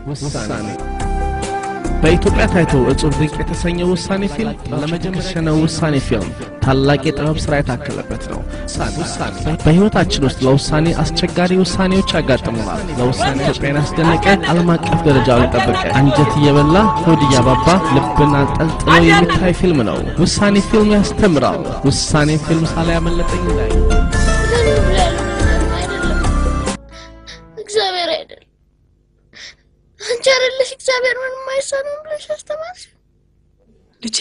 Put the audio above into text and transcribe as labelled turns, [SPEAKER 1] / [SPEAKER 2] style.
[SPEAKER 1] ውሳኔ በኢትዮጵያ ታይቶ እጹብ ድንቅ የተሰኘው ውሳኔ ፊልም ለመጀመሪያ ውሳኔ ፊልም ታላቅ የጥበብ ስራ የታከለበት ነው። ውሳኔ በህይወታችን ውስጥ ለውሳኔ አስቸጋሪ ውሳኔዎች ያጋጥሙናል። ለውሳኔ ኢትዮጵያን ያስደነቀ፣ ዓለም አቀፍ ደረጃውን የጠበቀ፣ አንጀት እየበላ ሆድ እያባባ ልብን አንጠልጥሎ የሚታይ ፊልም ነው። ውሳኔ ፊልም ያስተምራል። ውሳኔ ፊልም ሳላያመለጠኝ ላይ
[SPEAKER 2] አይደለም እግዚአብሔር አይደለም፣ አንቺ አይደለሽ እግዚአብሔር ምንም አይሳነውም ብለሽ አስተማርሽ።
[SPEAKER 3] ልጄ።